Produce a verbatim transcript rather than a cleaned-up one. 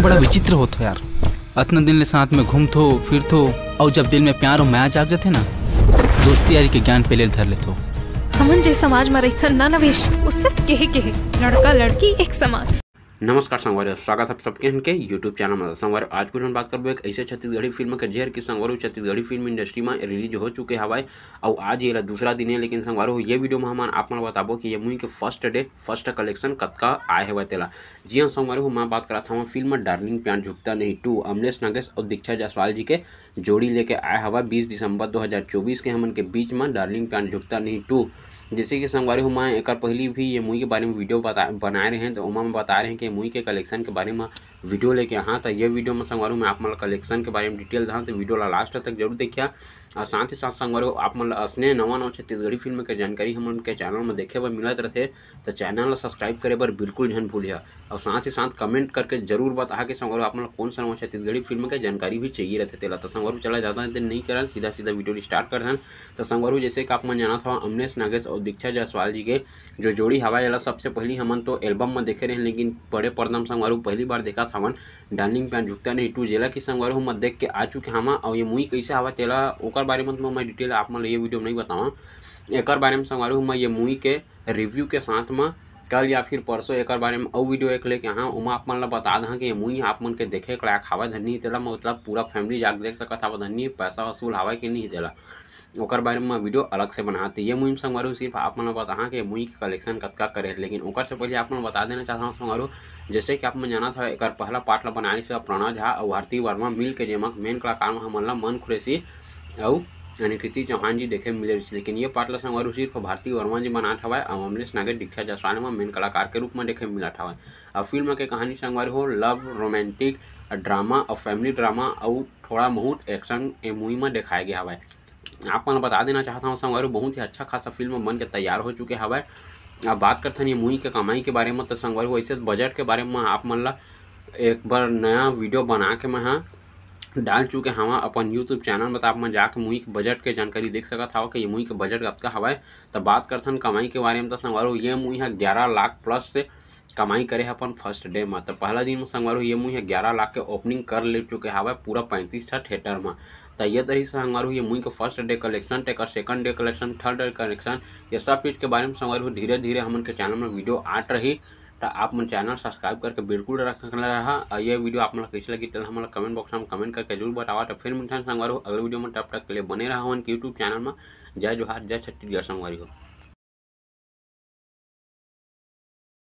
बड़ा विचित्र होत हो यार, अतना दिन ले साथ में घूमथो फिरथो, अउ जब दिल में प्यार अउ मया जाग जाथे ना, दोस्ती यारी के ज्ञान पेले ल धर लेथो। हमन जे समाज म रहिथन ना नवेश, वो सिर्फ केहे केहे, लड़का लड़की एक समान। नमस्कार संगवारी, स्वागत है आप सबके हमके YouTube चैनल में। संगवारी, आज कुछ हम बात करबो एक ऐसे छत्तीसगढ़ी फिल्म के, जेहर की संगवारी छत्तीसगढ़ी फिल्म इंडस्ट्री में रिलीज हो चुके हवाए, अउ आज ये दूसरा दिन है। लेकिन संगवारी हो, ये वीडियो में हमन आप मन बताबो कि ये मूवी के फर्स्ट डे फर्स्ट कलेक्शन कतका आए हवय तेला। जी हाँ संगवारी हो, मैं बात करत हवं फिल्म डार्लिंग प्यार झुकता नहीं टू, अमलेश नागेश और दीक्षा जायसवाल जी के जोड़ी लेके आए हवय बीस दिसंबर दो हज़ार चौबीस के हमन के बीच में डार्लिंग प्यार झुकता नहीं टू। जैसे कि संगवारी हो, मैं एकर पहली भी ये मूवी के बारे में वीडियो बता बनाए रहे हैं, तो ओमा मैं बता रहे हैं कि मूवी के कलेक्शन के बारे में वीडियो लेके हाँ। तो ये वीडियो में संगवारी हो, मैं आप मन ला कलेक्शन के बारे में डिटेल देहां, तो वीडियो ला लास्ट तक जरूर देखिया। और साथ ही साथ संगवारी हो, आप मन ला असने नवा नवा छत्तीसगढ़ी फिल्म के जानकारी हमन के चैनल में देखे बर मिलत रहथे, तो चैनल ला सब्सक्राइब करे बर बिल्कुल झन भूलिया। और साथ ही साथ कमेंट करके जरूर बताहा कि संगवारी हो, आप मन ला कौन सा नवा छत्तीसगढ़ी फिल्म के जानकारी भी चाहिए रहथे तेला। तो संगवारी हो, चला ज़्यादा देर नहीं करन, सीधा सीधा वीडियो स्टार्ट करथन। तो संगवारी हो, जैसे कि आप मन जानत हव, अमलेश नागेश और दीक्षा जायसवाल जी के जो जोड़ी हवा, एला सबसे पहली हमन तो एल्बम में देखे रहे, लेकिन बड़े पर्दा में संगवारी हो पहली बार देखत हवन डार्लिंग प्यार झुकता नहीं टू, जेला कि संगवारी हो मैं देख के आ चुके हवा। और ये मूवी कैसे हवा तेला, ओकर बारे में तो मैं डिटेल आप मन ला ये वीडियो में नहीं बतावा। एकर बारे में संगवारी हो मैं ये मूवी के रिव्यू के साथ में कल या फिर परसों एकर बारे में अउ वीडियो एक लेके आहा, ओमा आप मन ला बता दहा कि ये मूवी आप मन के देखे के लायक हवा धन्नी तेला, मतलब पूरा फैमिली जाके देख सकत हवा धन्नी, पैसा वसूल हवा कि नहीं तेला, ओकर बारे में वीडियो अलग से बनाते। ये मूवी में संगवारी हो सिर्फ आप मन ला बताहा कि ये मूवी के कलेक्शन कतका करे हे। लेकिन ओकर से पहले आप मन ला बता देना चाहता हूँ संगवारी हो, जैसे कि आप मन जानत हव, एकर पहला पार्ट ला बनाए से प्रणव झा और भारती वर्मा मिल के, जेमा मेन कलाकार में हमन ला मन खुरेशी अउ यानी कृति चौहान जी देखे मिले रहिस, लेकिन ये पार्ट ला संगवारी हो सिर्फ भारती वर्मा जी बनात हवय अउ अमलेश नागेश दीक्षा जायसवाल म मेन कलाकार के रूप में देखे मिलत हवय। अब फिल्म के कहानी संगवारी हो लव रोमांटिक ड्रामा अउ फैमिली ड्रामा अउ थोड़ा बहुत एक्शन ए मूवी में दिखाए गए हवय। आप मन ला बता देना चाहता हूँ संगवारी हो, बहुत ही अच्छा खासा फिल्म बन के तैयार हो चुके हवय। अब बात करथन ये मूवी के कमाई के बारे में, तो संगवारी हो ऐसे बजट के बारे में आप मन ला एक बार नया वीडियो बना के मैं हा डाल चुके हवा अपन YouTube चैनल में, तो आप मन जाके मूवी के बजट के जानकारी देख सकत हव कि ये मूवी के बजट कतका हवय। तो बात करथन कमाई के बारे में, तो संगवारी हो ये मूवी ह ग्यारह लाख प्लस से कमाई करे हे अपन फर्स्ट डे में। तो पहला दिन में संगवारी हो ये मूवी ह ग्यारह लाख के ओपनिंग कर ले चुके हवय पूरा पैंतीस ठा थिएटर में। तो ये तरी से संगवारी हो ये मूवी के फर्स्ट डे कलेक्शन, तेकर second day collection, third day collection, ये सब चीज़ के बारे में संगवारी हो धीरे धीरे हमन के चैनल में वीडियो आत रही। तो आप मन चैनल सब्सक्राइब करके बिल्कुल रखना रहा। और ये वीडियो आप मन ला कैसे लगी, तेला हमन ला कमेंट बॉक्स में कमेंट करके जरूर बतावा। तो फिर मिलथन संगवारी हो अगले वीडियो में, तब तक के लिए बने रहा हमन के YouTube चैनल में। जय जोहार, जय छत्तीसगढ़ संगवारी हो।